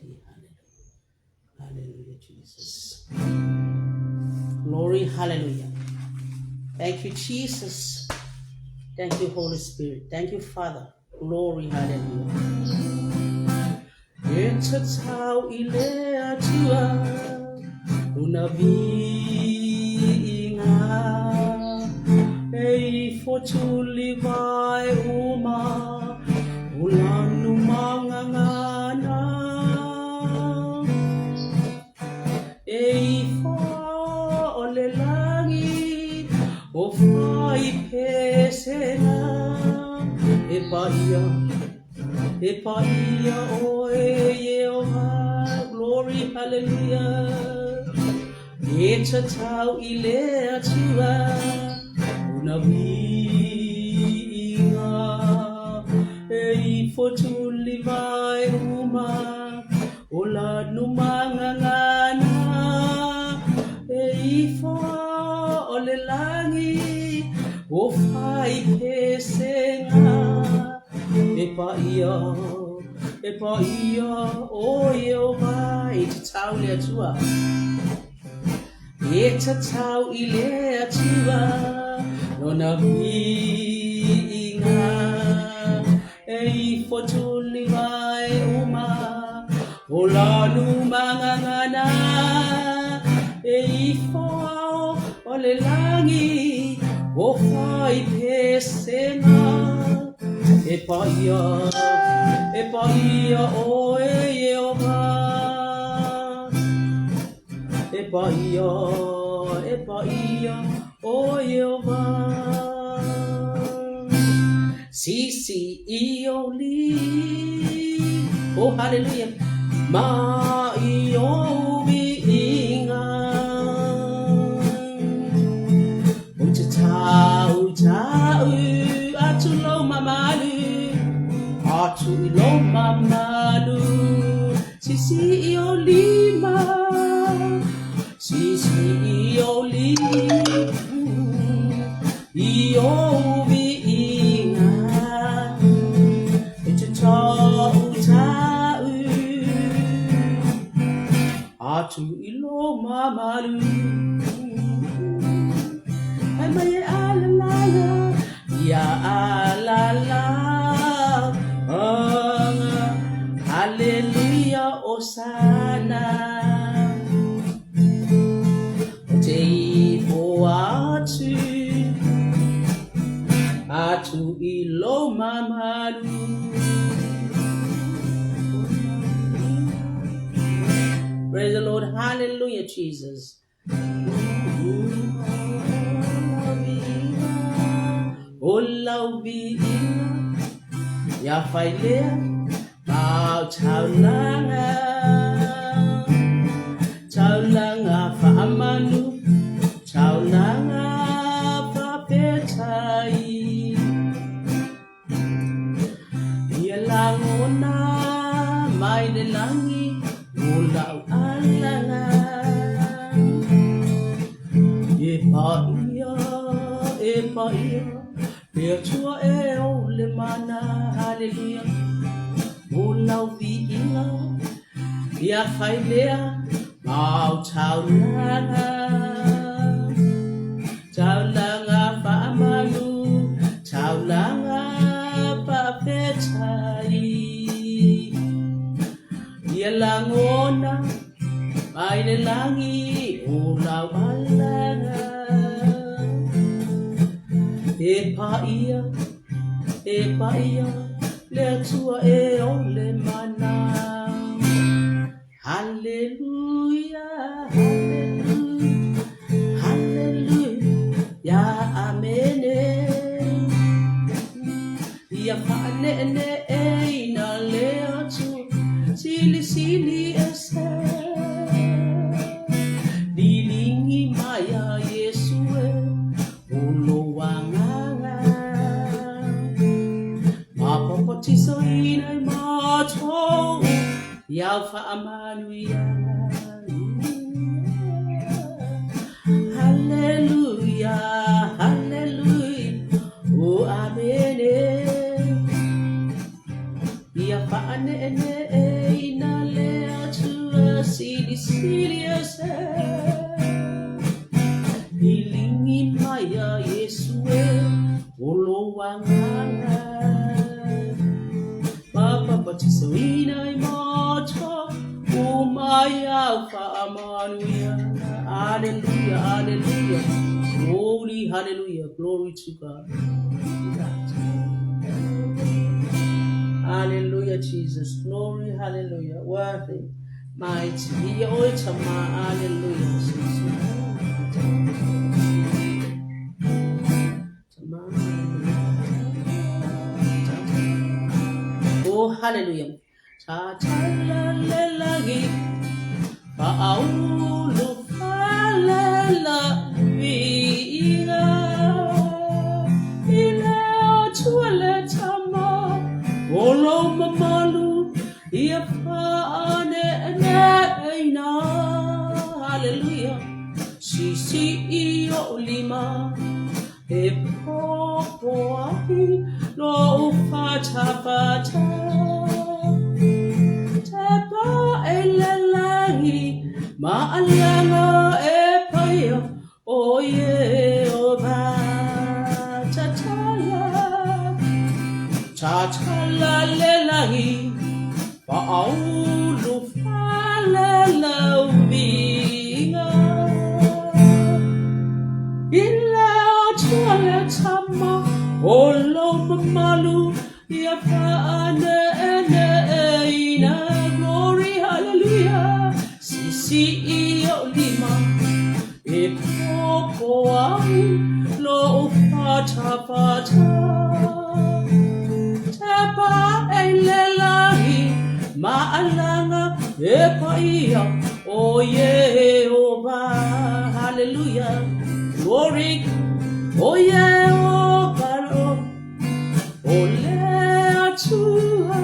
Daddy. Hallelujah. Hallelujah, Jesus. Glory, hallelujah. Thank you, Jesus. Thank you, Holy Spirit. Thank you, Father. Glory, hallelujah. E tatau i le Atua lona viiga, e ifo tulivae uma o lanu magagana. E ifo o le lagi o fai pesega, e paia, E paia oe Ieova, glory, hallelujah. E tatau i le Atua lona viiga, e ifo tulivae uma o lanu magagana. E ifo o le lagi o fai pesega, e paia, e paia o Ieova. E tatau le Atua, e tatau i le Atua lona viiga, e ifo tulivae uma o lanu magagana. E ifo o le lagi o fai pesega, e paia, e paia oe Ieova. E paia, e paia o Ieova. Sisi i o li. Oh, hallelujah. Ma i o viiga. Ou te tau tau atu lou mamalu, atu i lou mamalu. Sisi i o lima, sisi i o lima, i o viiga. E te tau tau atu i lou mamalu. Fai mai e alalaga, ia alala. Hallelujah, Osana. Ou te ifo atu, atu i lou mamalu. Praise the Lord. Hallelujah, Jesus. O lau viiga, ia fai lea mau taulaga, taulaga faamanu, taulaga faafetai. Ia lagona mai le lagi o lau alaga. E paia, e paia, le Atua e o le mana, haleluia. O lau viiga, ia fai lea mau taulaga, taulaga faamanu, taulaga faafetai. Ia lagona mai le lagi o lau alaga. E paia, e paia, le Atua e o le mana. Haleluia, haleluia, haleluia, amene. Ia faaneeneeina le Atua silisili ese. Liligi mai ia Iesu e o lou agaga. Ma papatisaina i matou i au faamanuiaga. Haleluia, haleluia, o amene. Ia faaneeneeina le Silisili ese. Iligi mai a Iesu e o lou agaga. Papapatisaina i mata uma i au faamanuiaga. Hallelujah, hallelujah. Holy hallelujah. Glory to God. Hallelujah, Jesus. Glory, hallelujah. Worthy, mighty. Ia oe tama. Hallelujah, Jesus. Tama. Oh, hallelujah. Cha cha la le la gi. Faaulu fale la viiga i le Atua le Tama o lou mamalu ia faaneneina. Haleluia! Sisii ou lima e popo ai lou fatafata. Tepa e le lagi maalaga e paia o Ieova. Tatala, tatala le lagi, faaulu fale lau viiga. I le Atua le Tama o lou mamalu ia faaneneina. Glory, hallelujah. Sisii ou lima e popo ai lou fatafata. Tepa e le lagi maalaga e paia o Ieova. Hallelujah. Glory. O Ieova o le Atua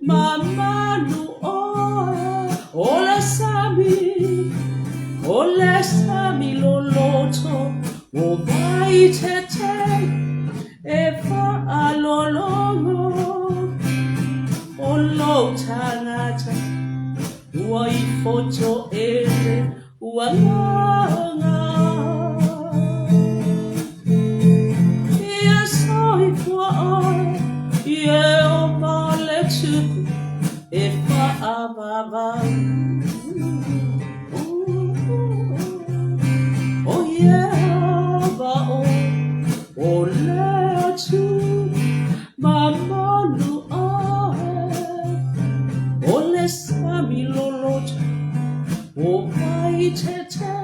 mamalu oe. O le sami, o le sami loloto o Vaitete e faalologo o lou tagata ua ifo toele ua gaga. Ia soifua oe, Ieova le Tupu e faavavau. O Ieova oe, o le Atua mamalu oe, o le sami loloto o Vaitete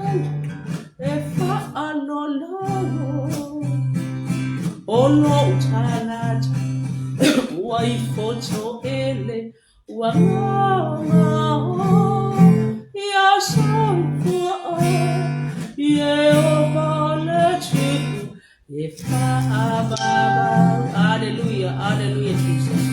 e faalologo o lou tagata ua ifo toele ua gaga. Ia soifua oe, Ieova le Tupu e faavavau. Hallelujah, hallelujah, Jesus.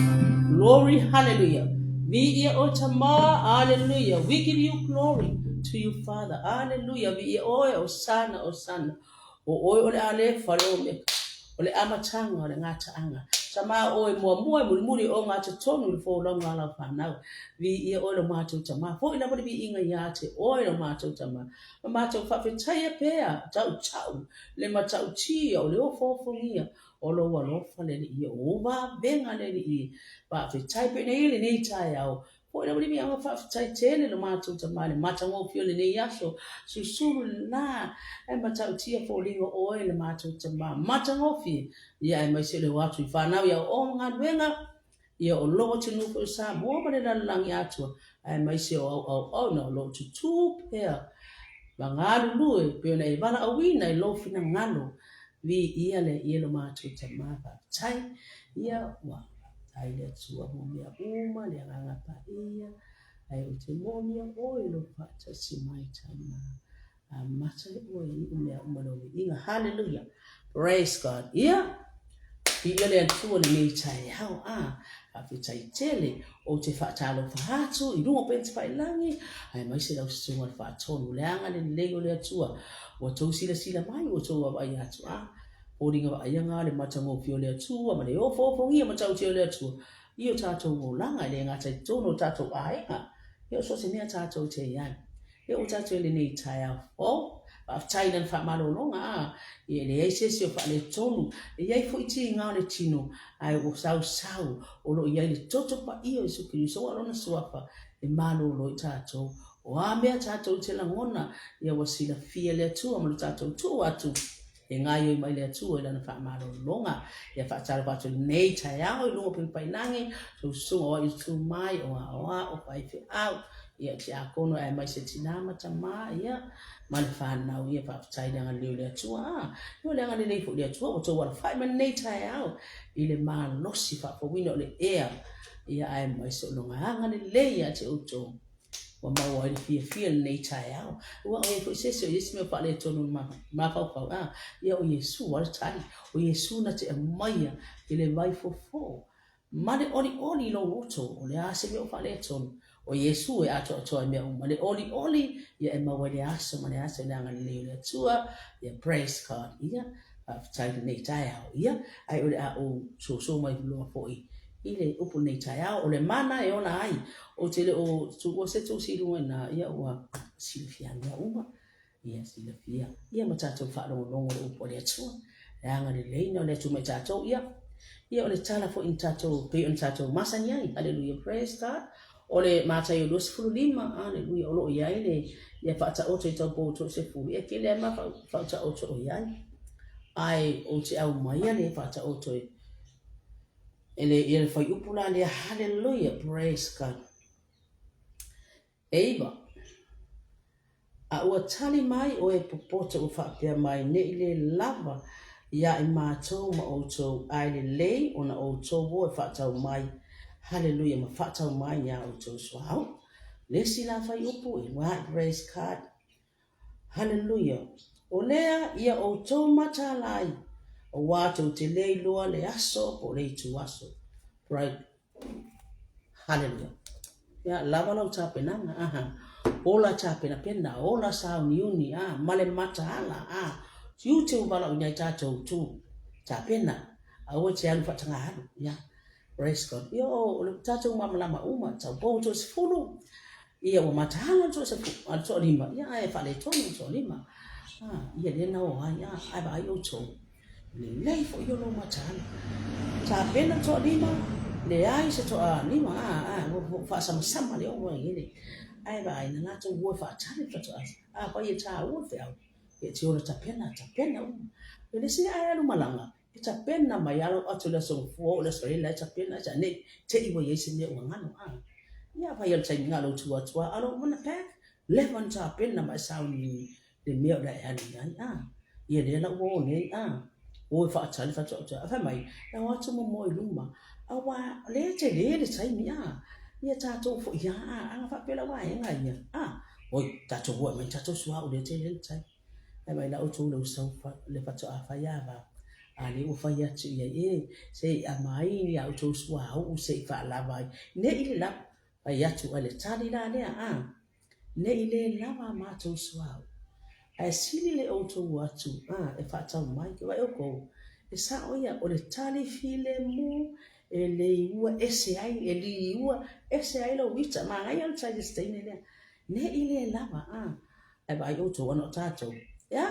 Glory, hallelujah. Viia oe Tama, hallelujah. We give you glory to you, Father. Hallelujah. Viia oe, Osana, Osana. O oe o le Alefa, le Omeka, o le amataga o le gataaga. Tama oe muamua e mulimuli o gata tonu i le folauga a lau fanau. Viia oe lo matou Tama. Foi lava le viiga ia te oe lo matou Tama. Ma matou faafetaia pea tautau le matautia o le ofoofogia o lou alofa le Alii, o ou vavega le Alii. Faafetai pea nei i lenei taeao. Foi lava le viiga faafetai tele lo matou Tama i le matagofie o lenei aso. Susulu lena e matautia foliga o oe le matou Tama matagofie. Ia aemaise o le o atu i fanau ia o galuega ia o lou atunuu foi o Samoa ma le lalolagi atoa, aemaise o au auauna o lo o tutū pea ma galulue pei ona e valaauina i lou finagalo. Viia le ia lo matou Tama, faafetai ia ua faafetai le Atua mo mea uma, le Agaga Paia, ae ou te moomia oe i lou faatasi mai Tama. Amata e oe i iu mea uma lou viiga. Hallelujah. Praise God. Ia, viia le Atua lenei taeao. A, faafetai tele. Ou te faatalofa atu i luga o Pentefailagi, aemaise lau susuga le faatonu, le agalelei o le Atua. Ua tou silasila mai, ua tou vaavaai atu. A, foliga vaaia ga le matagofie o le Atua ma le ofoofogia matautia o le Atua i o tatou olaga, e le gata i totonu o tatou aiga. Ia, o so o se mea tatou te i ai. Ia, ua tatou i lenei taeao fou. Faafetai i Lana faamalologa, a, ia e leai se isi o faaletonu. E i ai foi tiga o le tino, ae ua sausau o lo o i ai le toto paia o Iesu Keriso aua o Lona Suafa e malolo ai tatou. O a mea tatou te lagona, ia ua silafia e le Atua ma lo tatou tuu atu e gaoioi mai le Atua i Lana faamalologa. Ia faatalofa atu i lenei taeao i luga o Pipipailagi, susuga o ai tu mai, o aoao, o faifeau, ia tiakono aemaise tina ma tama, ia, ma le fanau, ia faafetai i le agalelei o le Atua. A, ia o le agalelei foi o le Atua ua outou alafai mai lenei taeao i le malosi faafouina o le ea, ia aemaise o lona agalelei ia te outou. Ua maua ai le fiafia i lenei taeao. Ua o i ai foi se isi o Iesu mea faaletonu i le mafaufau, a, ia o Iesu lava le tali. O Iesu na te aumaia i le vai fofo ma le olioli i lou loto, o le a se mea o faaletonu, o Iesu e atoatoa i mea uma. Le olioli, ia e maua ai le aso ma le aso i le agalelei o le Atua. Ia, praise God. Ia, faafetai i lenei taeao. Ia, ae o le a ou soso mai loa foi i le upu lenei taeao, o le mana e ola ai. Ou te le o tuua se tusi i luga i ina, ia ua silafia mea uma. Ia silafia, ia ma tatou faalogologo i le upu a le Atua. Le agalelei na o le Atua mai tatou, ia, ia o le tala foi na tatou, pei ona tatou masani ai. Hallelujah, praise God. O le Mataio 25, hallelujah, o lo o i ai le, ia faataoto i taupou toasefulu, ia tele ai ma faataoto o i ai. Ae ou te aumaia le faataoto e E le ia le fuaiupu la lea, Hallelujah, praise God. E iva. A ua tali mai oe popoto ua faapea mai, ne i le lava ia i matou ma outou, ae lelei ona outou o e faatau mai, hallelujah, ma faatau mai ni a outou suauu. Le isi la fuaiupu, e lua, praise God. Haleluia! O lea ia outou mataala ai, aua tou te le iloa le aso po o le ituaso. Right. Haleluia! Ia, lava lau tapenaga, aha. Ola tapenapena, ola sauniuni, a, ma le mataala, a. Tiute ua valaauina ai tatou tu tapena, aua e te alu faataga alu, ia. Praise God. Ia, o le tatou malamalama uma, taupou toasefulu, Ia ua mataala le toa, le toalima, ia ae faaletonu le toalima. Ah, ia lea na o ai, ah, ae vaai outou. Lelei foi o lou mataala. Tapena le toalima, leai se toalima, ah, ah, ua faasamasama le oo ai ele. Ae vaai na latou ua faatali le faatoa. Ah, fai e tāua le feau. Ia te ola tapena, tapena uma. E le isi ae alu malaga, e tapena mai alo atu le aso Gafua oo le aso Faraile la e tapena ai nei te i ua i ai se mea ua galo a. Ia afai o le taimi nga lou tu atu a alo uma na pack leva ona tapena ma e sauniuni le mea o le a e alu i ai a. Ia lea la ua o nei a. O e faatali faatoatoa a fai mai na o atu momoe i luma aua o lea e tele le taimi a. Ia tatou foi a a ana faapea lau vaega ia a. Oi tatou o e aumai tatou suauu lea e tele le taimi. Fai mai la outou le usau le faatoa fai ava, a lea ua fai atu i ai, e, se i aumai ni a outou suauu se i faalava ai, ne i le lava. Fai atu ai le tali la lea, a, ne i le lava a matou suauu, ae sili le outou o atu, a, e faatau mai. Ke vaai oukou, e sao ia, o le tali filemu e leiua ese ai, e liua ese ai lou ita. Manaia le tali a se teine lea, ne i le lava, a. Ae vaai outou ana o tatou. Ea?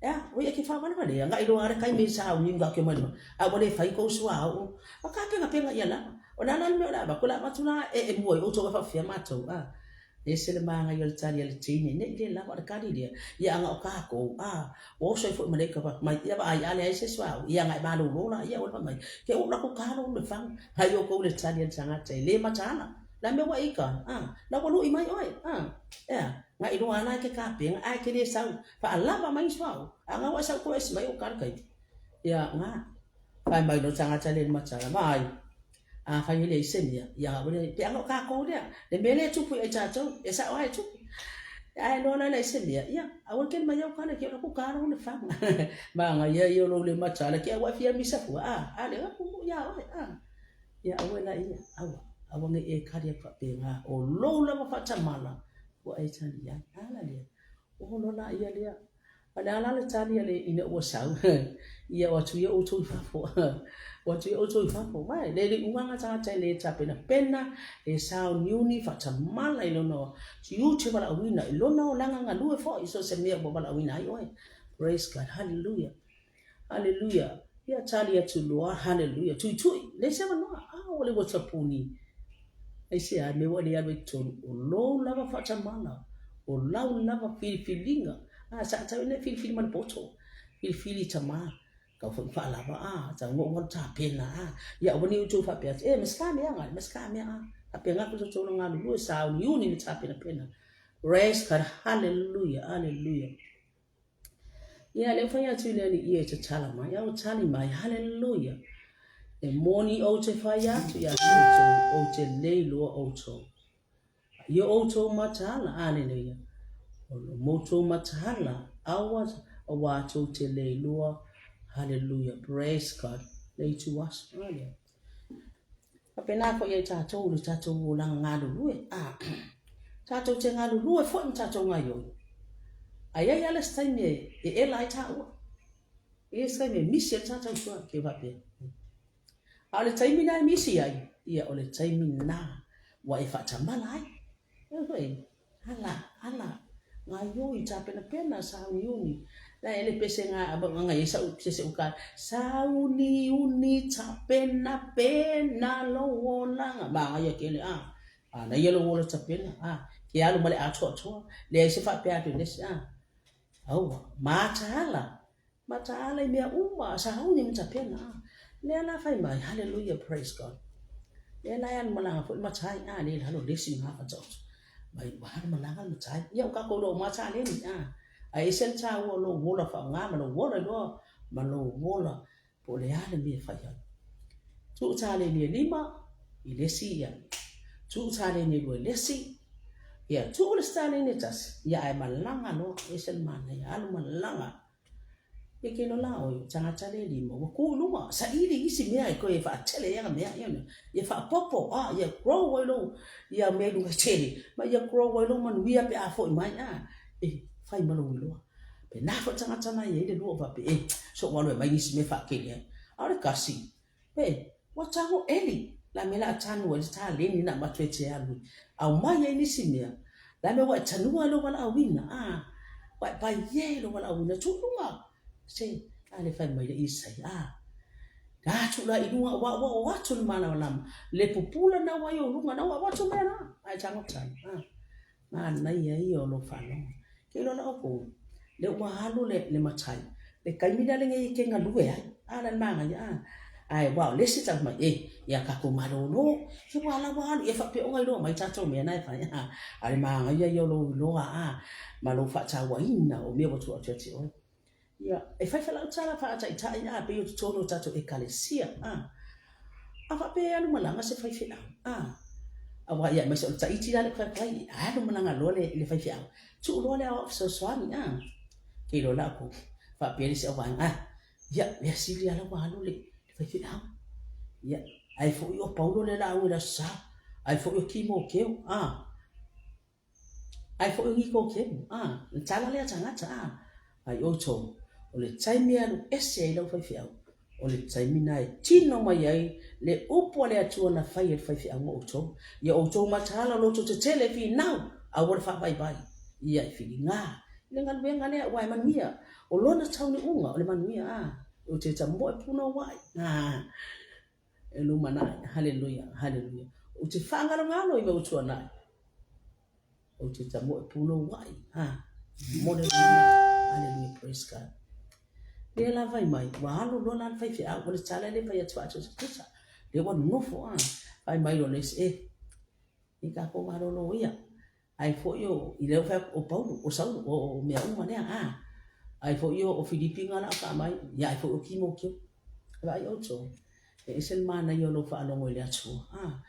Ea? Oi e ke whāwalewale, a ngai loa ale kai me sauni nga ke mai loa. A ua le fai kou suauu. A ka penga penga ia lava. O le a la le mea o le a avatu? O le a avatu la e e mua i outou e faafefea matou, a. E ese le māngai o le tali a le teine, ne i le lava o le kali lea, ia ana o kākou, a. Ua oso ai foi ma le ika mai, ia vaai a leai se suauu, ia ana e malōlō la ia ua le fai mai, ke ʻo lakou kalo le fanu, hai oukou le tali a le tagata e le mataala. La mea ua ika, a, la ua luʻi mai ʻoe, a. Ea, ngai loa ala ke kapenga, ae ke le sau, faalava mai suauu, a nga ua e sau koe esi mai o ka le kaiti. Ia, nga, fai mai lo tagata le matala, vaai, a fai e leai se mea, ia nga ua leai, pe ana o kākou lea, le mea lea e tupu i ai tātou, e sao lava e tupu. Ae loa la leai se mea, ia, aua le kele mai au kale, ke o lakou kalo le fanga. Manaia ia o lou le matala, ke ua e fia misa fua, a, a le ga kumu iā oe, a. Ia aua la ia, aua, aua ne i e kali aku faapena, o lou lava faatamala ua e tali ai. A la lea, ua holo la ia lea. A o le a la le tali a le ina ua sau? Ia o atu ia outou i fafo. O atu ia outou i fafo. Mai, le le uaga tagata e le tapenapena, le sauniuni faatamala i lona tiute valaauina, i lona olaga galue foi i so o se mea ua valaauina ai oe. Praise God. Hallelujah. Hallelujah. Ia tali atu loa. Hallelujah. Tuitui. Leai se avanoa. A ua le ua tapuni. Aisea, mea ua le alu ai totonu, o lou lava faatamala, o lau lava filifiliga. A, sa tau ina filifili ma le poto, filifili tama, kau foi faalava, a, tau ngo ngalu tapena, a, ia aua ne i outou faapea atu, e, masika mea ngai, masika mea, a, faapea nga ko tou galulue sauniuni ma tapenapena. Praise God, hallelujah, hallelujah. Ia, lea ua fai atu i le Alii ia e tatala mai, a ua tali mai, haleluia! E moni ou te fai atu iā te outou, ou te le iloa outou. A ia outou mataala, aleluia, o lo moutou mataala, aua, auā tou te le iloa, haleluia, praise God, le itu aso, aleluia. Faapena foi ia i tatou le tatou olaga galulue, a tatou te galulue foi ma tatou gaioi. A i ai lava le isi taimi e ela ai taua. E i ai se taimi e misi ai le ta tautua, ke faapea. A o le taimi na e misi ai, ia o le taimi na ua e faatamala ai. Ala, ala, gaioi, tapenapena, sauniuni. La e le pese nga nga ye sa se se uka. Sauniuni tapenapena lo olaga. Ma ia kele a. A na ia lo ola tapena a. Ke alu ma le atoatoa. Le ai se faapea atu i le isi a. Aua, mataala. Mataala i mea uma, sauni ma tapena a. Lea la fai mai, hallelujah, praise God. Lea la e alu malaga foi le matai a, le lalo le isi ma taoto. Mai ua alu malaga le matai. Ia o kākou loa mata le ni a. A ese le tāua o lou ola whaonga ma lou ola iloa ma lou ola po o le a le mea e fai ai. Tuu tāleni e lima i le isi ia. Tuu tāleni e lua i le isi. Ia, tuu le isi tāleni e tasi. Ia, ae malaga loa, ese le manaia, alu malaga. Ia ke lola oi, tagata le lima, ua ku i luga, saili isi mea e koe e faatele ai ana mea, ia, ia faapopo, a, ia grow ai lou, ia mea i luga e tele, ma ia grow ai lou manuia pe a foi mai, a, e fai ma lou iloa. Pēnā foi le tagata na i ai le lua faapea, e, so ua alu e mai nisi mea e faakele ai. A o le kasi, e, ua tago eli, la mea la a tanu ai le taleni na avatu e te alu e aumai ai nisi mea, la mea ua e tanua ai lou valaauina, a, ua e paie i lou valaauina, tuu i luga, se, a le fai mai le Isaia, a, la tuu la i luga, ua, ua o atu le malamalama, le pupula na ua i ou luga, na ua avatu mea la, ae tago tanu, a. Manaia ia o lou faalogo. Ke iloa la oukou, le ua alu le, le matai, le taimi lea lenei e te galue ai. A la le manaia, a. Ae ua o le isi tau mai, e, ia tatou malolo, he ua la ua alu, ia faapea ona iloa mai tatou mea na e fai, a. A le manaia ia o lou iloa, a, ma lou faatauaina o mea ua tuu atu ia te oe. Ia, e fai foi lau tala faataitai, a, pei o totonu o tatou Ekalesia, a. A faapea e alu malaga se faifeau, a. Aua ia, aemaise o le Taiti la le faifai, alu malaga loa le, le faifeau, tuu loa le aoao fesoasoani, a. Ke iloa la oukou, faapea le isi auvaega, a, ia, mea sili lava la ua alu le, le faifeau. Ia, ai foi o Paulo le laau i le Aso Sa, ai foi o Timoteo, a. Ai foi o Nikotemu, a, le tala lea tagata, a, ai outou, o le taimi e alu ese ai lau faifeau, o le taimi na e tino mai ai le upu a le Atua na fai e le faifeau mo outou. Ia outou mataala o lo outou tetele e finau, aua le faavaivai, ia e filiga i le galuega lea, aua e manuia, o lona taunuuga o le manuia, a, ou te tamoe punouai, a. E lumanai. Haleluia, haleluia. Ou te faangalongalo i mau tuanai. Ou te tamoe punouai. Ha, mo le lumanai. Haleluia, praise God. Lea la vai mai, ua alu loa la le faifeau, o le tala le fai atu faatusa. Lea ua nonofo a, fai mai loa le isi, e, i tatou malolo ia. Ai foi o, i lea ua fai atu, o Paulo, o Saulo, o mea uma lea, a. Ai foi o, o Filipi nga la ka mai, ia ai foi o Timoteo. Vaai outou, e ese le manaia o lou faalogo i le Atua, a.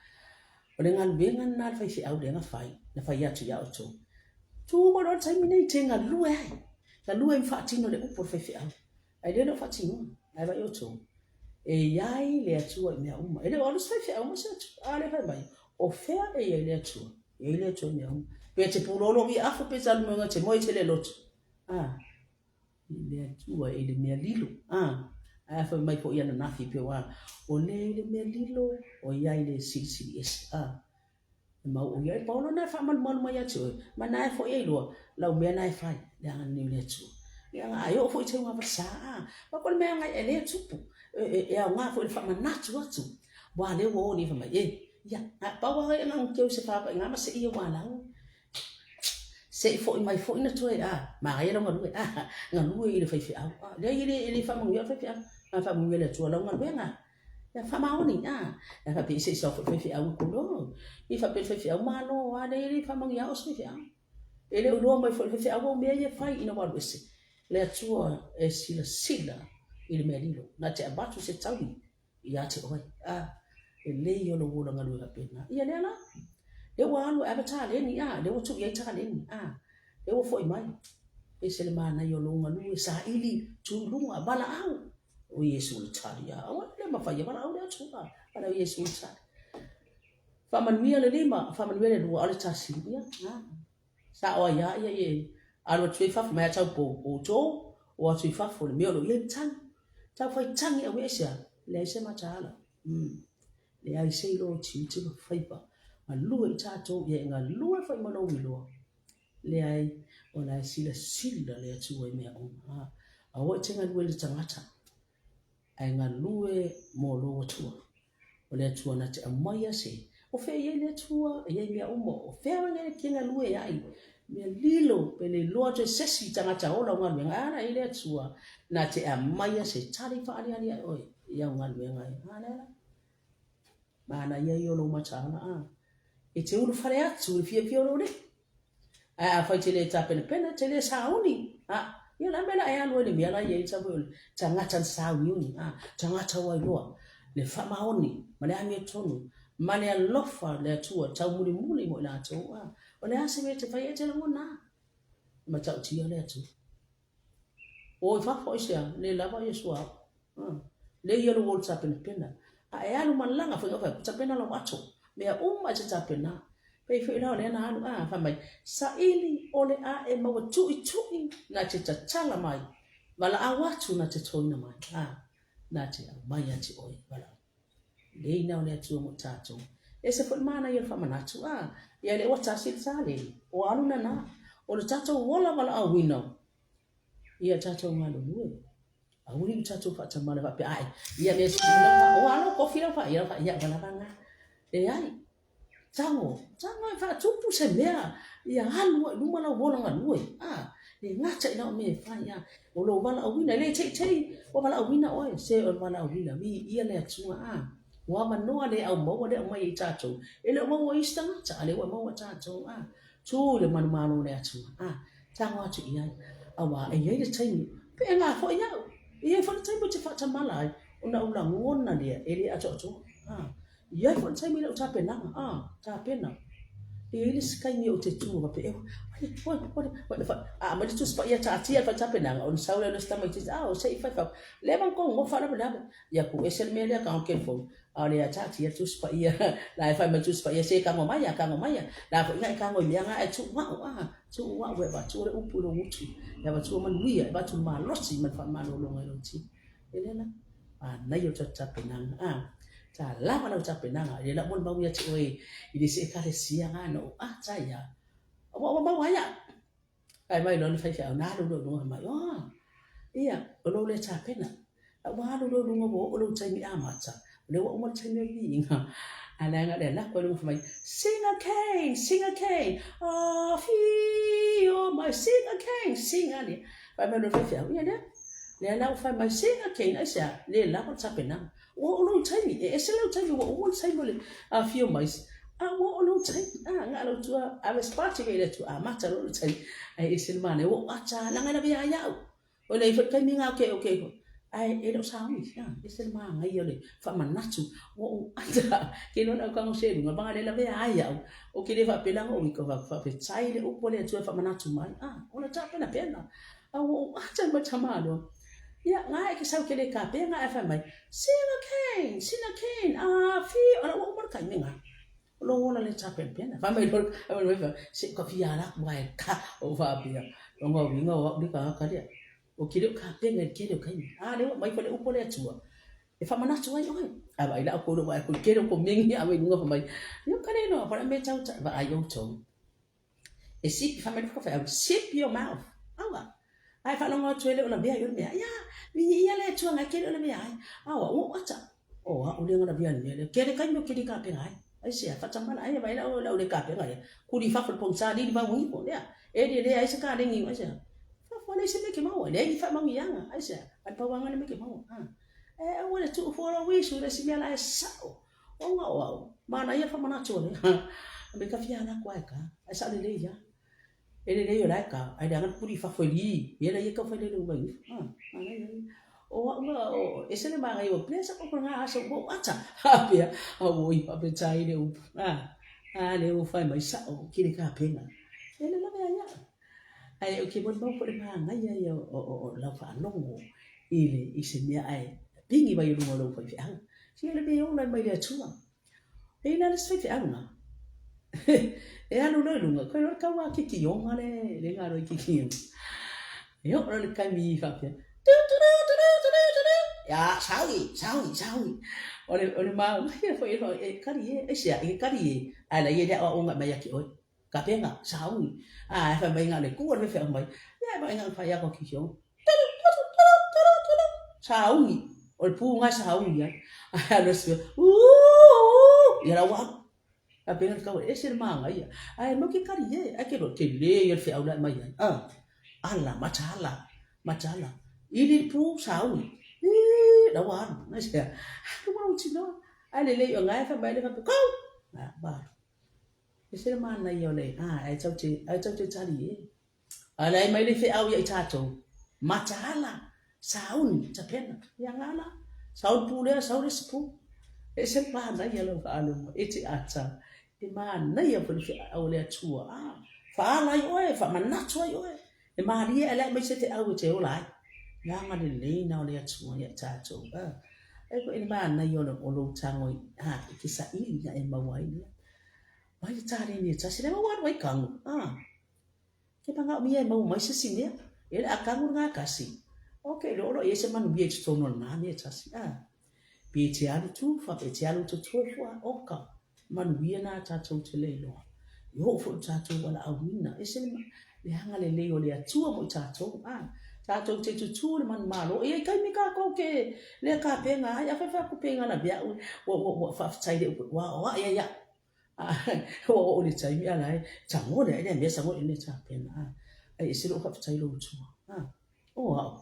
O le galuega lena a le faifeau lea na fai, na fai atu iā outou. Tu mai loa le taimi nei te galue ai, galue ai ma faatino le upu a le faifeau. Ae lea e le o faatinoina. Ae vaai outou, e i ai le Atua i mea uma. E le o alu se faifeau ma se Atua. A lea fai mai, o fea e i ai le Atua? E i ai le Atua i mea uma. Pe te pulolo i afu, pe te alu moega te moe te le lotu. A, I le Atua e i le mea lilo. A, ae a fai mai foi ananafi pei ua, o le i le mea lilo, o ia i le silisili ese. A, e mau o ia e paolo na e faamalumalu mai ia te oe, ma na e foi e iloa lau mea na e fai, le aganei o le Atua. Leaga a e oo foi i teuga valesa, a, ma ko le mea agai e le tupu, e aoga foi i le faamanatu atu, ua lea ua o nei fai mai, e, ia, a pau lava ia na keu se papaiga ma se ia ua lau. Se i foi mai foi na toe, a, manaia lau galue, a, galue i le faifeau, a, leai e le, e le faamanuia le faifeau, a faamanuia le Atua lau galuega. Ia faamaoni, a, ia faapea se i sau foi le faifeau e kolo, i faapea le faifeau malo, a, leai e le faamanuia au se faifeau. E le o iloa mai foi le faifeau au mea ia e fai ina ua alu ese. Le Atua e silasila i le mea lilo, na te avatu se taui ia te oe. A, lelei o lou ola galue faapena. Ia lea la, lea ua alu e ave taleni, a, lea ua tuu i ai taleni, a, lea ua foi mai. Ese le manaia o lou galue, saili, tu i luga, valaau. O Iesu le tali, a, aua le mafai e valaau le Atua, valaau Iesu le tali. Faamanuia le lima, faamanuia le lua, a o le tasi, ia, a. Sao ai lava ia e alu atu ai i fafo mai a tau pou outou o atu i fafo le mea o lo o i ai le tagi. Tau fai tagi au e sea, leai se mataala. Leai se iloa o tiute ma faiva. Galue i tatou ia e galue foi ma lou iloa. Leai, o la e silasila le Atua i mea uma. Aua e te galue i le tagata, ae galue mo lou Atua. O le Atua na te aumaia se, o fea e i ai le Atua, e i ai mea uma, o fea e te galue ai, mea lilo, pe le iloa atu e sesi tagata ola o galuega, ae ala e i ai le Atua na te aumaia se tali faaaliali ai oe i au galuega e. A lea la. Manaia ia o lou mataala, a. E te ulufale atu i le fiafia o lou alii. Ae afai e te le tapenapena, e te le sauni, a, ia la mea la e alu ai le mea la e i ai tau foi o le tagata na sauniuni, a, tagata ua iloa le faamaoni ma le amiotonu ma le alofa o le Atua taumulimuli mo i latou, a, o le a se mea e te faia e te lagona a? E matautia le Atua. O i fafo aisea, le lava ia suauu. Le ia lou ola tapenapena. A e alu malaga foi, fai, tapena lau ato. Mea uma e te tapena. Pei foi la o lea na alu, a, fai mai, saili o le a e maua tuitui na te tatala mai, valaau atu na te toina mai, a, na te aumai ia te oe, valaau. Lei na o le Atua mo tatou. Ese foi le manaia o le faamanatu, a, ia lea ua tasi le taleni, o alu nana, o le tatou ola valaauina ia tatou galulue. Aua ne i tatou faatamala faapea, ae, ia mea sili lau faa, ua alo kofi lau faa, ia lau faa, ia ua lava na. Leai, tago, tago e faatupu se mea, ia alu ai i luma lau ola galue, a, le gata i lau mea e fai, a, o lou valaauina, e le teitei, ua valaauina oe, se o le valaauina, viia le Atua, a, ua avanoa le au maua le aumai e tatou, e le o maua e isi tagata, a lea ua maua e tatou, a, tu i le manumalo o le Atua, a, tago atu i ai, auā e i ai le taimi, pe e ngā foi au, e i ai foi le taimi ou te faatamala ai, ona ou lagona lea e le atoatoa, a, e i ai foi le taimi i lau tapenaga, a, tapena. E i ai le isi taimi ou te tu faapea, e, oi, oi, oi, oi, a aumai le Tusi Paia taatia e fai tapenaga, ona sau lea o le isi tamaitiiti, a, o se i fai fai, leva ona tou nofo faalavelave, ia tuu ese le mea lea, tago telefoni, A o lea taatia le Tusi Paia, la e fai mai Tusi Paia, se tago maia, tago maia. La foi na e tago i mea na e tuu au, a, tuu au e avatua le upu i lou gutu, e avatua manuia, e avatu le malosi ma le faamalologa i lou tino. E lea la, manaia o tatou tapenaga, a, ta lava lau tapenaga, e le lau molimau ia te oe i le isi ekalesia na na ou ata ai a, ua ua maua ai au. Ae mai loa le faifeau na alu loa i luga mai, oh, ia, o lou le tapena. A ua alu loa i luga ua oo lou taimi amata, o lea ua uma le taimi o le viiga. A leaga le alu atu ai luga fai mai, sing again, sing again, afio mai, sing again, sing a lea. Fai mai loa le faifeau, ia lea, lea la ua fai mai, sing again, aisea, le lava le tapenaga. Ua oo lou taimi, e ese lou taimi, ua uma le taimi o le afio mai, a ua oo lou taimi, a, na o lou tua, ave se pati i le Atua, amata loa lou taimi, ae ese le manaia, ua ou ata, leaga e lavea ai au. O le foi taimi na ke o ke ae e le o sauni, a, ese le manaia o le faamanatu, ua ou ata, ke iloa lau tago se luga, vaga le lavea ai au, o ke le faapea ona ou ika, faafetai le upu a le Atua e faamanatu mai, a, o le tapenapena, a ua ou ata i matamaloa. Ia, nga e ke sau ke le kapea nga e fai mai, Sina Kane, Sina Kane, a fi, ala ua uma le taimi nga. O lou ola le tapenapena. Fai mai loa, fai mai loa, se ka fia ala atu ae ka, o faapea, o nga uiga o au le tagata lea. O ke le o kapega i le tele o taimi. A lea ua aumai foi le upu a le Atua e faamanatu ai oe. A vaai la outou i lou vaai atu i le tele o komeni e ave i luga fai mai, Io ka le iloa po o le a le mea e tau vaai outou. E sipi, fai mai le faifeau, zip your mouth. Aua. Ae faalogo atu e le o lavea ai o le mea. Ia, viia le Atua ngai ke le o lavea ai. Aua, ua ou ata. O au lea na lavea i le mea lea. Tele taimi ou te le tapena ai. Aisea, faatamala ai, vaai la oe i lau le tapena lea. Kuli i fafo i le pogisa, lili vau ifo, lea. E le leai se kalegi, aisea. Fafo leai se mea e te maua, leai ni faamanuiaga, aisea. A le pauaga le mea e te maua. E aua le tuu fua lou isu i le isi mea la e sao. Ona o au, manaia le faamanatu o lea. Me ka fia ala atu lava e ta, ae sao lelei lava. E lelei o la e ta, ae leaga le puli i fafo e li, mea la ia tau fai lele uma ifo. Ah, manaia ia. O au la, o, ese le manaia ua pea sa ko ngā aso ua ata. Ha pea, a ua i pape tai le upu. Ah, a le ua fai mai sao, ki le ka penga. E le lawe ai au. Ae ou te molimau foi le manaia ia o, o, o lau faalogo i le, i se mea ae pigi mai i luga o lou faifeau. Sia le mea e ola ai mai le Atua. E i la le isi faifeau na, e alu loa i luga, koe loa le tau a kikioga le, le galo i kikioga. E oo loa le taimi faapea, tu tu tu tu tu tu tu tu, ia, saui, saui, saui. O le, o le manaia foi e kali e, aisea, e kali e, ae la ia le aoaoga e aumai ia te oe. Kapena, sauni, a e fai mai na le kua le feau mai. Ia e mai na fai ako ki kio. Sauni, o le pu ngai sauni ai. Ai a le sua, uu, ia la ua. A pena le kau e se le manga ia. Ai mo ke kari e, ai ke lo te le ia le feau la mai ai. Ah, ala, mataala, mataala. Ili le pu sauni. Ii, la ua alu. Ai se, alu ua utinoa. Ai le lei o ngai fai mai le fape, kau! Ah, ba. Ese le manaia o le, a, ae tau te, ae tau te tali e. A leai mai le feau ia i tatou, mataala, sauni, tapena, ia ngala, sauni pu lea, sau le isi pu. Ese le manaia lau faalogo, e te ata, e manaia foi le feau a le Atua, a, faala ai oe, faamanatu ai oe, e malie ae leai mai se feau e te ola ai. Le agalelei na o le Atua ia i tatou, a. E foi le manaia o lou tago i, a, i ke saili na e maua ai lea. Mai le taleni e tasi, lea ua alu ai kagu, a. Ke manaomia e maua mai se isi mea, e le a kagu lena tasi. Ok, le olo i ai se manuia i totonu o lena mea e tasi, a. Pe te alu tufa, pe te alu totofu, a, oka, manuia na tatou te le iloa. I oo foi i tatou valaauina, ese le, le agalelei o le Atua mo i tatou, a. Tatou te tutū le manumalo, e i ai taimi tatou te le tapena ai, afai fai atu pe gala mea au, ua, ua, ua faafetai le upu, ua aoai ai au. Ua oo i le taimi a la e tagole ai lea mea tagole ai lea tapena, a. Ai ese lou faafetai i lou Atua, a. O au,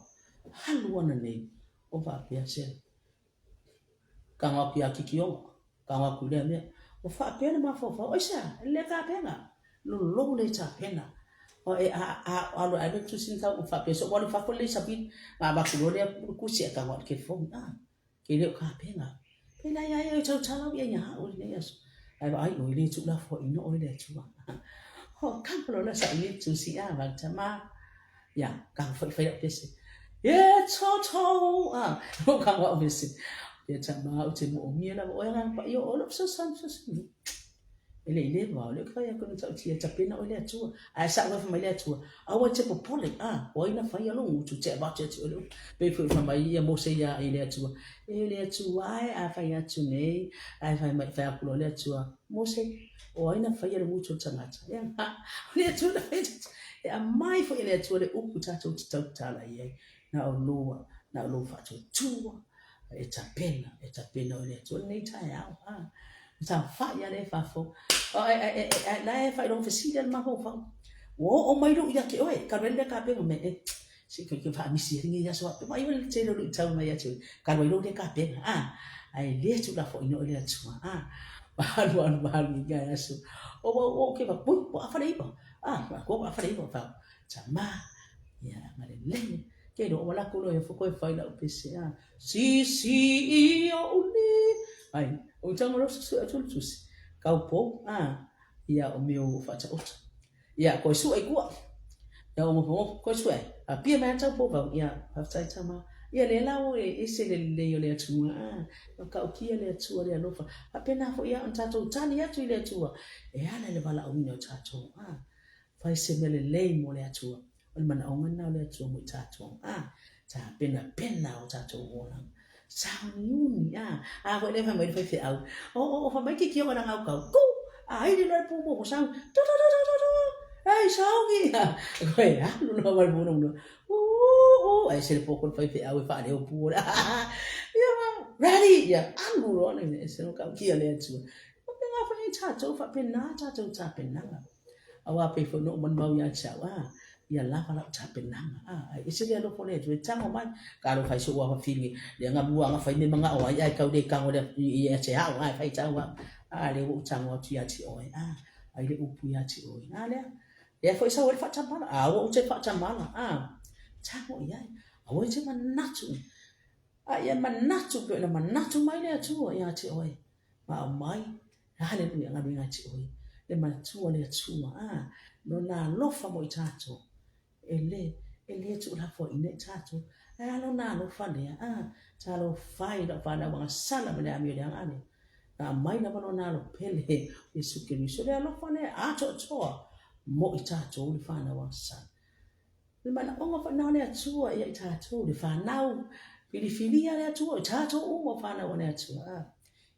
alu ana nei, o faapea se Kago atu ia Kikioga, kago atu i lea mea. Ua faapea le mafaufau, aisea, e le tapena, lolou le tapena. O e a a alu ae le tusi na tau faapea so alu i fafo le sabini, na avatu loa lea tusi ae kago atu i le telefoni, a, ke le o tapena. Pēlā ia ia e tautala au ia ia au i lenei aso. Ae vaai ʻoe, le tuulafoaiina ʻoe e le Atua. Hoʻokama loa la saʻi e tusi a wau ma. Ia, ka fai fai au pese. E toto a, hoʻokama au pese. Ia tama ou te moʻomia lava ʻoe agaga paia o lou fesoasoani fesoasoani. E le i leva, o lea ou te fai atu na ta'utia tapena oe le Atua. Ae sa'o ai fai mai le Atua, Aua e te popole, a, o ai na faia lou gutu, te avatu ia te oe le upu. Pei foi fai mai ia Mose iā i le Atua, E le Atua e, a fai atu nei, ae fai mai, fai atu loa le Atua, Mose, o ai na faia le gutu o le tagata? Ia, o le Atua na faia le E aumai foi e le Atua le upu tatou te tautala i ai, na o lua, na o lou faatuatua, E tapena, e tapena oe le Atua lenei taeao. Ha. Sa fai ale fafo. O e e e e la e fai lo fesili ale mafaufau. Ua oo mai lou ia te oe, ka le ka penga me e. Si ke ke whaamisi e ringi ia soa. Mai o le tele o lui tau mai atu. Ka roi lo le ka penga. Ah. Ai le tu la fo ino le atua. Ah. Malu alu malu i ngai aso. O o o ke va pui, o afa le iwa. Ah, ko afa le iwa fa. Tama. Ia, ngale lele. Ke iloa ua lako loa ia foko e fai lau pese a. Si si i o uli. Ai, o tanga loa susue atu le tusi. Kau pou, a, ia o mea o whaataota. Ia, koe sue i kua. Ia o ngofo, koe sue. A pia mai atau po vau, ia, whawhtai tama. Ia le lao e ese le lelei o le Atua, a, ma kaukia le Atua le alofa. Faapena foi ia ona tatou tali atu i le Atua, e ala i le valaauina o tatou, a. Fai se mea lelei mo le Atua. O le manaoga lena o le Atua mo i tatou, a, tapenapena o tatou olaga. Sauniuni, a, a foi lea fai mai le faifeau, o, o, o, fai mai kikio na ngau kau, ku, a ili loa le pu mo, sauni, tu, tu, tu, tu, tu, tu, ei, sauni, a, koe alu loa ma le pu na, u, u, ai se le poko le faifeau e faaleo pu o le, ia, ready, ia, alu loa le, e se no kau kia le Atua. Faapena foi i tatou, faapena tatou tapenaga. Aua pei foi ona ou manumau ia te au, a, ia lava lau tapenaga, a, ae ese le alofa o le Atua e tago mai. Talofa i sou afafine, lea na mua na fai mea manao ai, ae tau le tago ia te au, ae faitau au, a, lea ua ou tago atu ia te oe, a, ai le upu ia te oe. A lea, lea foi sau ai le faatamala, a ua ou te faatamala, a, tago i ai, aua e te manatu, a ia manatu pei ona manatu mai le Atua ia te oe. Ma aumai, haleluia, galuega ia te oe, le matua le Atua, a, lona alofa mo i tatou, e le, e le tuulafoaiina i tatou, ae a lona alofa lea, a, talofa e i lau fanau agasala ma le amio leaga lea, na aumai lava lona alo pele, Iesu Keriso, le alofa lea atoatoa mo i tatou le fanau agasala. O le manaoga foi lena o le Atua ia i tatou, le fanau filifilia a le Atua, o tatou uma o fanau a le Atua, a.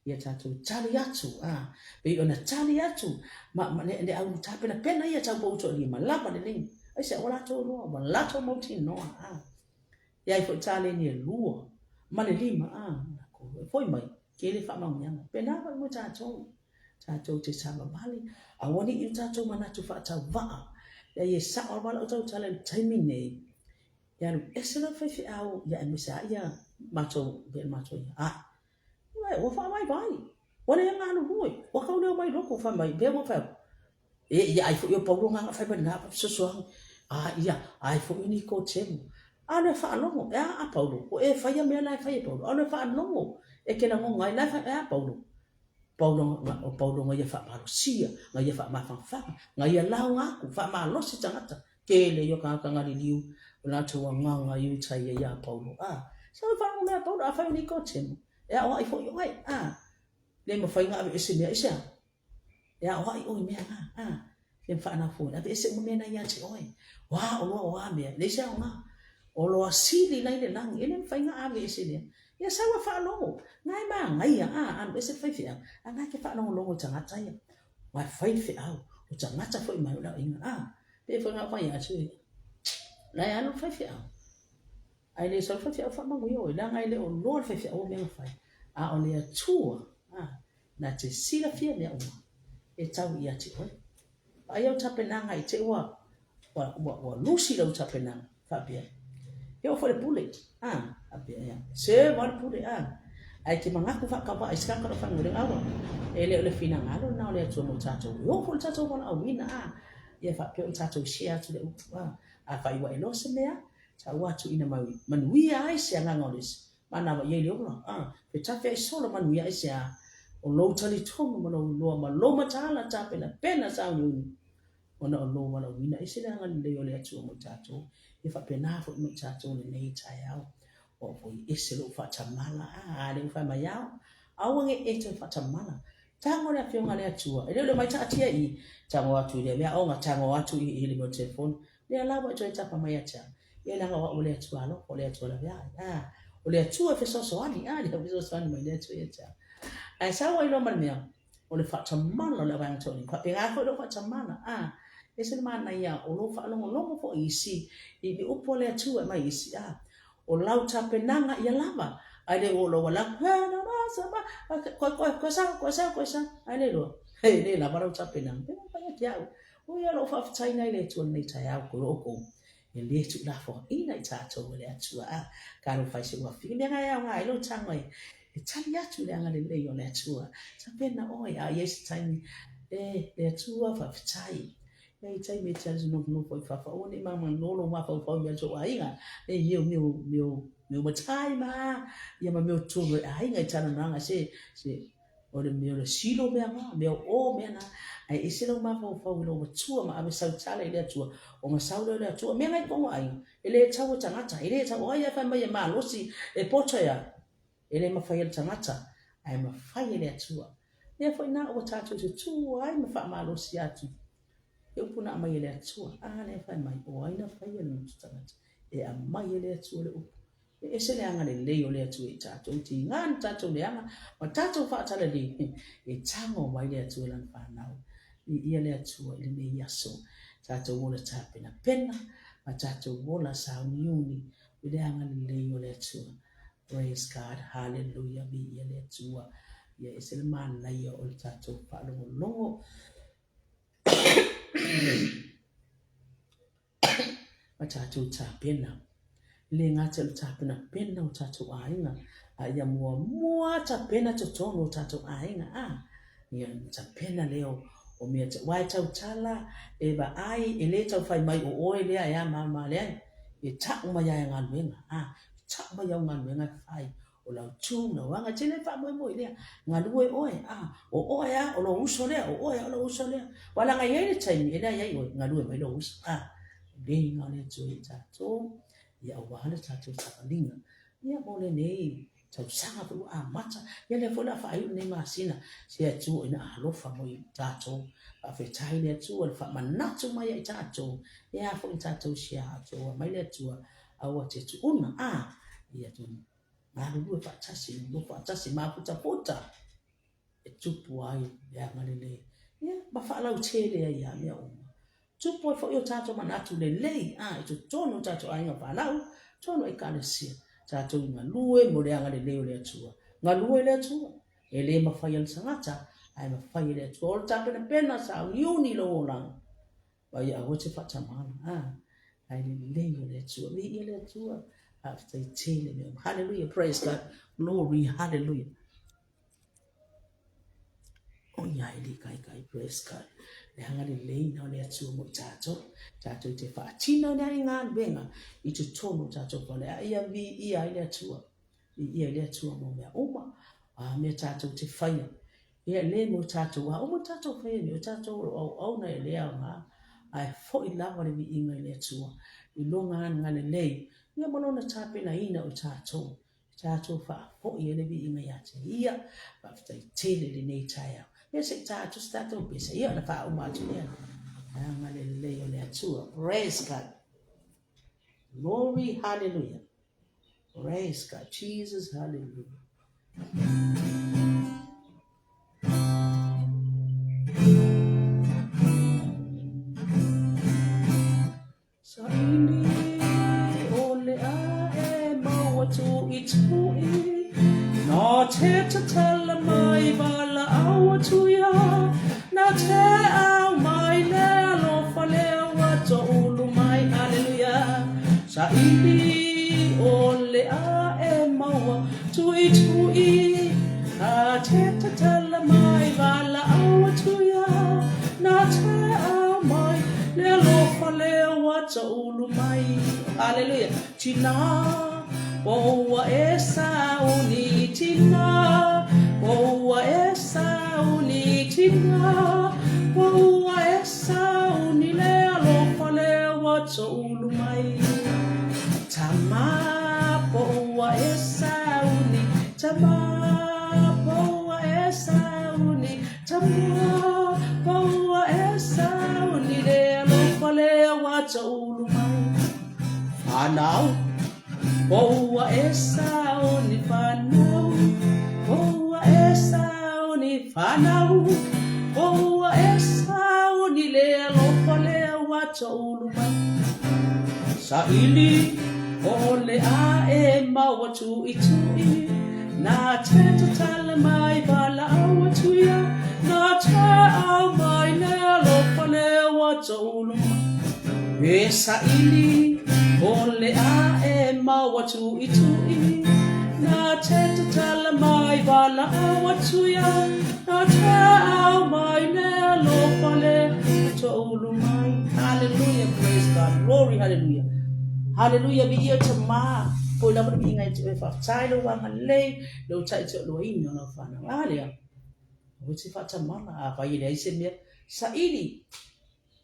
Ia tatou tali atu, a. Pei ona tali atu ma, ma le, le au tapenapena ia tau pou toalima, lava lelei. Aisea, ua latou iloa, ua latou mautinoa, a. E ai foi taleni e lua ma le lima, a, e foi mai, tele faamanuiaga. Pena foi mo tatou. Tatou te savavali, aua ne i o tatou manatu faatauvaa. Leai e sao lava lau tautala i le taimi nei, e alu ese loa le faifeau, ia aemaise lava ia matou, ia matou ia, ai, ua faavaivai, ua le galulue, ua tau le omai lotu, fai mai, lea ua fai atu, e, ia ai foi o Paulo na fai mai lena fesoasoani, a ia, ai foi o Nikotemo. A le faalogo, e a a Paulo, ua e faia mea la e fai e Paulo, a le faalogo, e te lagona ai, la e fai, e a Paulo, Paulo, o Paulo na ia faamalosia, na ia faamafanafana, na ia lauga aku, faamalosi tagata, tele ia o tagata na liliu, o latou agaga i uta ia iā Paulo. A, sa oi faalogo mai a Paulo, afai o Nikotemo, e aoai foi oe, a, le mafai ona aveese mea, aisea? E aoai oe i mea na, a, le faanafu, aveese uma mea na ia te oe. O a oloa o a mea, leai se aoga. O loa sili la i le lagi, e le mafai ona aveese lea. Ia sau e faalogo, na e manaia, a, alu ese le faifeau, a na e te faalogologo i tagata ia. Ua e fai le feau, o tagata foi mai o le aoaiga, a, pei foi na ou fai atu e, la e alu le faifeau. Ae le sau le faifeau faamanuia oe, leaga e le o loa le faifeau o mea na fai, a o le Atua, a, na te silafia mea uma e tau ia te oe. Vaai au tapenaga i te ua, ua, ua, ua lusi lau tapenaga, faapea. E oo foi le pule, a, faapea, ea, serve lava le pule, a. Ae te manatu faatauva i se tagata o lo o faigaluega, aua, e le o le finagalo lena o le Atua mo tatou. E oo foi le tatou valaauina, a, ia faapea ona tatou share atu le upu, a. Afai ua e iloa se mea, taua atu ina manuia ai se agaga o le isi, Manawa i ai le ola, a, pe tafe ai solo manuia ai se a, o lou talitonu ma lou iloa ma lou mataala tapenapena sauniuni, ona o lou valaauina ese le agalelei o le Atua mo i tatou, ia faapena foi mo i tatou lenei taeao. Ua oo foi ese lou faatamala, a, a lea ua fai mai au, aua ne i e toe faatamala. Tago le Afioga a le Atua, e le o le omai taatia i i, tago atu i lea mea aoga, tago atu i i le mea o le telefoni, lea la ua e toe tapa mai ia te au. Ia leaga o au o le Atua alofa, o le Atua laveai. A, o le Atua e fesoasoani, a, lea ua fesoasoani mai le Atua ia te au. Ae sau ai loa ma le mea, o le faatamala o le auvaega toalima. Faapena foi lou faatamala, a, ese le manaia o lou faalogologo foi i isi, i ni upu a le Atua e aumai i isi, a, o lau tapenaga ia lava, ae le ua lou alu atu, koe, koe, koe sau, koe sau, koe sau, ae le iloa, e le lava lau tapenaga. Pei ona fai atu ia au, o ia lou faafetai i le Atua i lenei taeao, ko lo oukou. E le tuulafoaiina i tatou e le Atua, a, talofa i se ua fili mea e aoga ai lou tago e, e tali atu i le agalelei o le Atua. Tapena oe, a i ai se taimi, e, le Atua, faafetai. E ai taimi e te alu nofonofo i fafo, aua ne i manumanu lou mafaufau i mea o sou aiga, e mea, mea, mea, mea matai ma, ia ma mea o totonu o le aiga i talanoaga, se, se, O le mea o le silo mea na, mea o o mea na, ae ese lou mafaufau i lou matua ma ave sau tala i le Atua, ona sau lea o le Atua, mea na i tonu aiga, e le tau e tagata, e le tau, o ai e fai mai e malosi, e poto e a? E le mafai e le tagata, ae mafai e le Atua. Lea foi na ua tatou tutū ai ma faamalosi atu. He upu na aumai e le Atua, a lea e fai mai, o ai na faia le motu tagata? E aumai e le Atua le upu. E ese le agalelei o le Atua i tatou, i tiga na tatou leaga ma tatou faatalalei, e tago mai le Atua i lana fanau. Viia le Atua i lenei aso, tatou ola tapenapena ma tatou ola sauniuni i le agalelei o le Atua. Praise God, hallelujah, viia le Atua. Ia ese le manaia o le tatou faalogologo ma tatou tapena. E le gata i le tapenapena o tatou aiga, a ia muamua tapena totonu o tatou aiga, a ia tapena lea o mea te, aua e tautala, e vaai, e le tau fai mai o oe lea e a ma ma, leai, e tau mai lava e galuega, a, e tau mai au galuega e fai, O lau tu, lau aga, e te le faamoemoe i lea. Galue oe, a, o oe a, o lou uso lea, o oe a, o lou uso lea. Aua leaga e i ai le taimi e leai ai oe, galue mai lou uso, a. Leiga o le Atua ia i tatou, ia aua le tatou savaliga. Ia mo lenei tausaga foi ua amata, ia lea foi o le a faaiu lenei masina, se Atua ina alofa mo i tatou. Faafetai le Atua i le faamanatu mai ia i tatou, e a foi ni tatou sia atoa mai le Atua, aua te tuuna, a, ia galulue faatasi, nonofo faatasi, mafutafuta e tupu ai le agalelei, ia, ma faalautele ai ia mea uma. Tupu ai foi o tatou manatu lelei, a, i totonu o tatou aiga fanau, totonu o Ekalesia, tatou i galue mo le agalelei o le Atua. Galue le Atua, e le mafai e le tagata, ae mafai e le Atua. O le tapenapena sauniuni i lou olaga, Aua ia aua te faatamala, a, ae lelei o le Atua. Viia le Atua. Faafetai tele mea uma. Hallelujah, praise God. Glory, hallelujah. O ia e le kai kai, praise God. Le agalelei na o le Atua mo i tātou. Tātou te whaatina o le galuega i totonu o tātou whale. A ia viia ai le Atua. Viia i le Atua mo mea uma. A mea tātou te whaia. Ia le mo tatou, a uma tatou faia nei, o tatou o lo o auauna e le aoga, ae foi lava le viiga i le Atua, i lona agalelei, ia ma lona tapenaina o tatou, i tatou faafoi ai le viiga ia te ia. Faafetai tele i lenei taeao. Ia se i ta atu se tatou pesa, ia ona faauma atu lea. Agalelei o le Atua. Praise God. Glory, hallelujah. Praise God. Jesus, hallelujah. Saili o le a e mau atu i tui Na te tatala mai valaau atu ia Na te au mai le alofa lea ua toulu mai Hallelujah Saili o le a e maua Tuitui a te tatala mai Valaau atu ia Na te au mai Le alofa lea ua toulu mai Hallelujah Tina po ua e sauni Tina po ua e sauni Tina po ua e sauni Le alofa lea ua toulu mai Tama po ua e sauni Tama po ua e sauni Tama po ua e sauni Le alofa lea ua toulu mai Whanau po ua e sauni Whanau po ua e sauni Whanau po ua e sauni Le alofa lea ua toulu mai Saili o le a e mau atu i tui Na te tatala mai valaau atu ia Na te au mai le alofa lea ua toulu mai E saili o le a e mau atu i tui Na te tatala mai valaau atu ia Na te au mai le alofa lea ua toulu mai Hallelujah, praise God, glory, hallelujah. Hallelujah, viia Tama, foi lava le viiga ia te oe, faafetai lou agalelei, lou taitauluaina o lau fanau. A lea, aua e te faatamala, afai e leai se mea, saili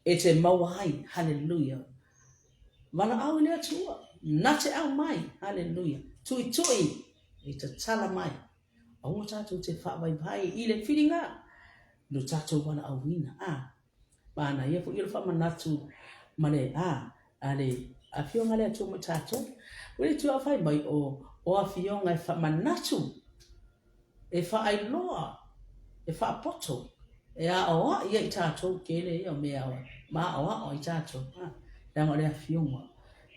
e te maua ai, hallelujah. Valaau i le Atua, na te au mai, hallelujah. Tuitui, e tatala mai. Aua tatou te faavaivai i le whiringa, no tatou valaauina. A. Manaia foi le faamanatu ma le a a le afioga a le Atua mo i tatou. Ua le Atua fai mai o o afioga e faamanatu, e faailoa, e faapoto, e aoai ai i tatou tele ia o mea ma aoao ai tatou. A, leaga o le afioga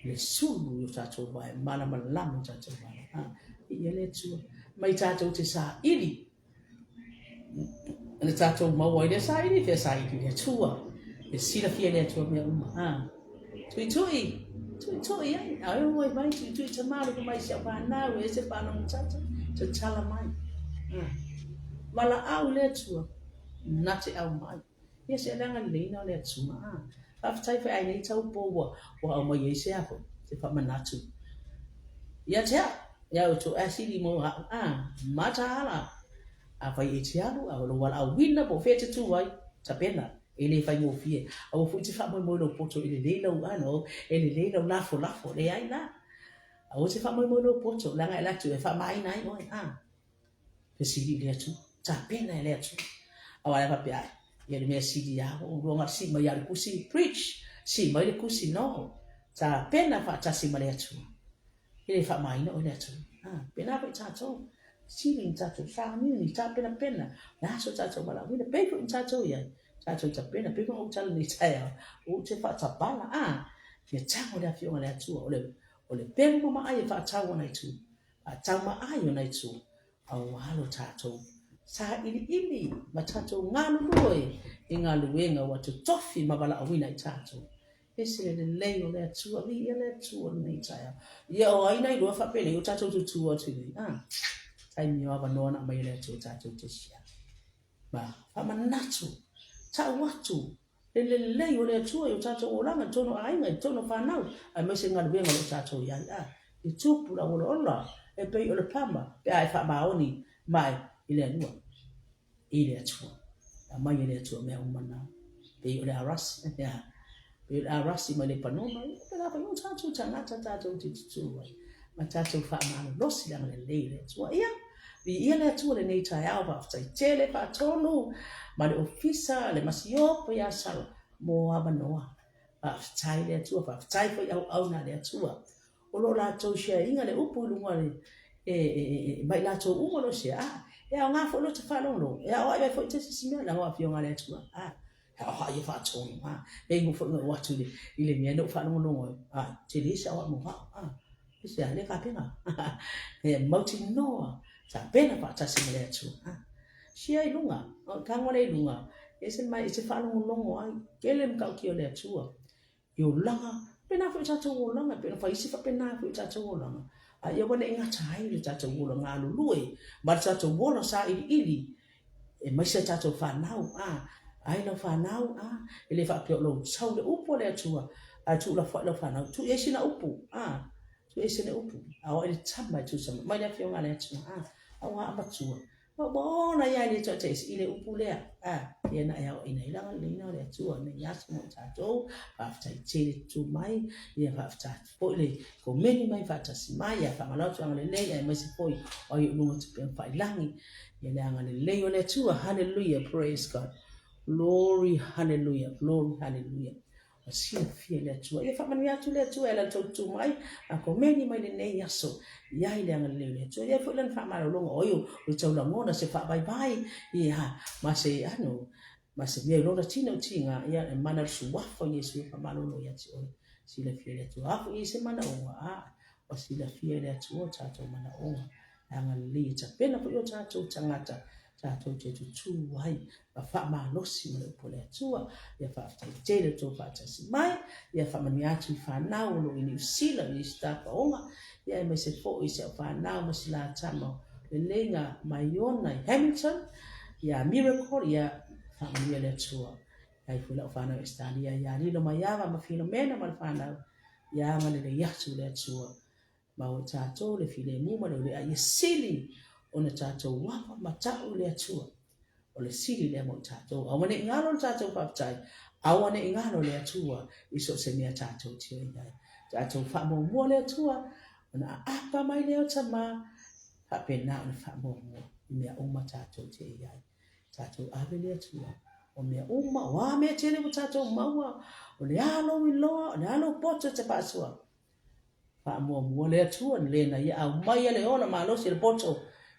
le sulu i o tatou vae, malamalama o tatou vae. A, ia le Atua mai tatou te saili le tatou maua ai lea saili, fea saili le Atua. E silafia e le Atua mea uma. A. Tuitui, tuitui ai. A e oi mai, tuitui tama le mai si au whanau, e se whanau tata, tatala mai. A. Valaau le Atua, na te au mai. Ia se leaga lelei na o le Atua. A. Faafetai foi ai nei tau po ua, ua au mai ai se a foi, se faamanatu. Ia te au, ia outou e sili mo au, a, mataala. Afai e te alu, a o lou valaauina po o fea e te tu ai, tapena, e le faigofie. Aua foi e te faamoemoe i lou poto e lelei lau, ano, e lelei lau lafolafo, leai la. Aua e te faamoemoe i lou poto, leaga e alu atu e faamāina ai oe, a. Fesili i le Atua, tapena e le Atua. Aua e faapea ai, ia le mea sili lava ua ou iloa sii mai lava le kusi, preach, sii mai le kusi, no. Tapena faatasi ma le Atua. E le faamāina oe le Atua. Ah, pēlā foi tatou. Sili ni tatou sauni, ni tapenapena, le aso tatou valaauina, pei foi ni tatou i ai. Tatou tapena, pei foi ou tala nei taeao, ou te faatapala, ah, ia tago le afioga a le Atua, o le, o le pelu mamaai e faatau ona itu. Faatauma ai ona itu aua lo tatou sailiili ma tatou galulue i galuega ua totofi ma valaauina i tatou. Ese le lelei o le Atua, viia le Atua lenei taeao. Ia o ai na iloa faapenei o tatou tutū atu nei, a? Taimi o avanoa na aumai e le Atua tatou te siaki. Ma faamanatu, tau atu le lelei o le Atua i o tatou olaga i totonu o aiga, i totonu o fanau, aemaise galuega o lo o tatou i ai. A, i tupu le auolaola e pei o le pama pe a e faamaoni mai i le Alua, i le Atua. E aumai e le Atua mea uma na. Pei o le arasi, ia, pei o le arasi mai Lepanona, ia, pēlā foi o tatou tagata tatou te tutū ai, ma tatou faamalolosi le agalelei o le Atua. Ia, Viia le Atua lenei taeao, faafetai tele faatonu ma le ofisa le masiopo ia Sala mo avanoa. Faafetai le Atua, faafetai foi auauna a le Atua. O lo o latou share ina le upu i luga o le e, e, e, mai latou uma lo share. Ah, e aoga foi lo te faalogologo, e aoai ai foi te sisi mea, leaga o afioga a le Atua. Ah, e aoai e faatonu. Ah, e ingo foi na ou atu i le, i le mea na ou faalogologo ai. Ah, tele se aoai mo au. Ah, Aisea, le kapena. E mautinoa, tapena faatasi ma le Atua. Ah, share i luga, o tago lea i luga, e se mai, e se faalogologo ai, tele matautia o le Atua. I olaga, pēnā foi o tatou olaga, pei ona fai isi faapena foi o tatou olaga. A ia ua ne i gata ai le tatou ola galulue, ma le tatou ola sailiili, aemaise a tatou fanau, a, ai lau fanau, a, e le faapea o lou sau le upu a le Atua, ae tuulafoai lau fanau, tuu i ai sina upu, a, tuu i ai sina upu, a o ai le tama e tusa mai le afioga a le Atua, a, aua a matua, ua ola ia i le toataisi i le upu lea, a, ia na e aoaina ai le agalelei o le Atua nei aso mo i tatou, faafetai tele tutū mai, ia faafetai atu foi le komeni mai faatasi mai, ia faamalo atu agalelei, aemaise foi o ai o luga o tupe failangi, Ia le agalelei o le Atua, hallelujah, praise God. Glory, hallelujah, glory, hallelujah. Ua silafia e le Atua. Ia faamanuia atu le Atua e ala tou tu mai, a komeni mai lenei aso. Ia ai le agalelei o le Atua. Ia ai foi lana faamalologa o ai o le taulagona se faavaivai, ia, ma se ano, ma se mea i lona tino tiga, ia, e mana le suafa o Iesu e faamalolo ia te oe. Silafia e le Atua. A foi i ai se manaoga, a, ua silafia e le Atua o tatou manaoga. E agalelei e tapena foi o tatou tagata tatou te tutū ai ma faamalosi ma le upu a le Atua. Ia faafetai tele o tou faatasi mai, ia faamanuia atu i fanau o lo o i Niu Sila i isi tapaoga, ia aemaise foi i si au fanau ma si la tama o Leleiga Maiona i Hamilton, ia Miracle, ia faamanuia le Atua. Ai foi lau fanau i Australia, ia Lilo Maiava ma Filomena ma le fanau, ia agalelei atu le Atua. Maua e tatou le filemu ma le ule'a ia sili ona tatou ava ma ta'u i le Atua. O le sili lea mo i tatou. Aua ne i galo le tatou faafetai, aua ne i galo le Atua i so o se mea tatou te o i ai. Tatou faamuamua le Atua, ona aapa mai lea o Tama, faapena ona faamuamua i mea uma tatou te i ai. Tatou ave le Atua. O mea uma, o a mea tele ua tatou maua, o le a lou iloa, o le a lou poto e te faasoa. Faamuamua le Atua na lena ia aumaia le ola malosi o le poto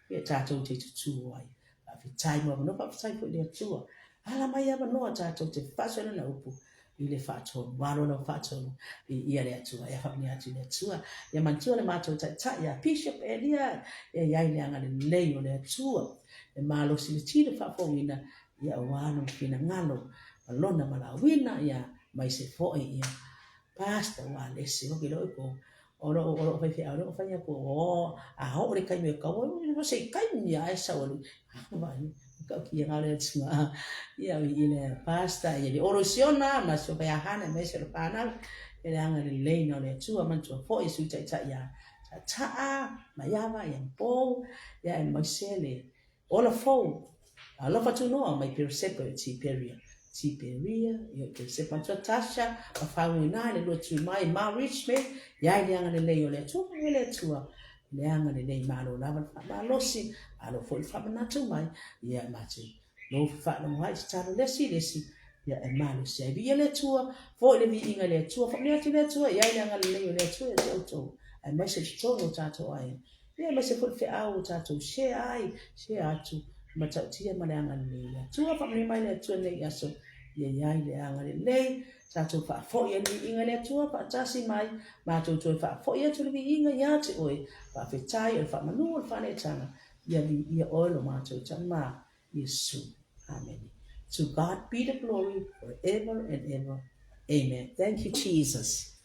ia tatou te tutū ai. Faafetai mo avanoa, faafetai foi i le Atua. Ala mai avanoa tatou te faasoa i lana upu i le faatonu. Malo lau faatonu viia le Atua. Ia faamanuia atu i le Atua. Ia manatua le matou taitai ia Bishop Elia ia i ai le agalelei o le Atua. E malosi le tino faafouina ia aua lona finagalo ma lona valaauina ia aemaise foi ia Pastor ua alesi oke lo ko o lo o lo fai fe o fai ko o a o le kai me ka o o se kai ni a sa o va ni ka ki nga le tsu a ia i le pastor ia le oro siona ma so fa hana me se lo pana e le anga le lei na le tsu man tsu fo i su tai tai ia ta a ma ia va ia po ia e mai se le Ola fou, alofa tunoa mai Peresepa i Tiperia. Tiperia, ia i Peresepa. Matua Tasha, ma whaunga i le lua tui mai, ma Richmond, ia i le agalelei o le Atua, ma le Atua, i le agalelei malo lava le faamalosi, malo foi le faamanatu mai, ia matou nofu faalogo ai, tatalo le isi i le isi, ia e malosi ai. Viia le Atua, foi le viiga i le Atua, faamanuia atu le Atua, ia i le agalelei o le Atua ia te outou, aemaise totonu o tatou aiga. Ia aemaise foi le feau ua tatou share ai, share atu, matautia ma le agalelei o le Atua. Faamanuia mai le Atua i lenei aso, ia i ai le agalelei, tatou faafoi ai le viiga i le Atua, faatasi mai, matou toe faafoi atu le viiga ia te oe, faafetai o le faamanu o le faaneetaga, ia viia oe lo matou Tama, Iesu. Amene. To God be the glory forever and ever. Amen. Thank you, Jesus.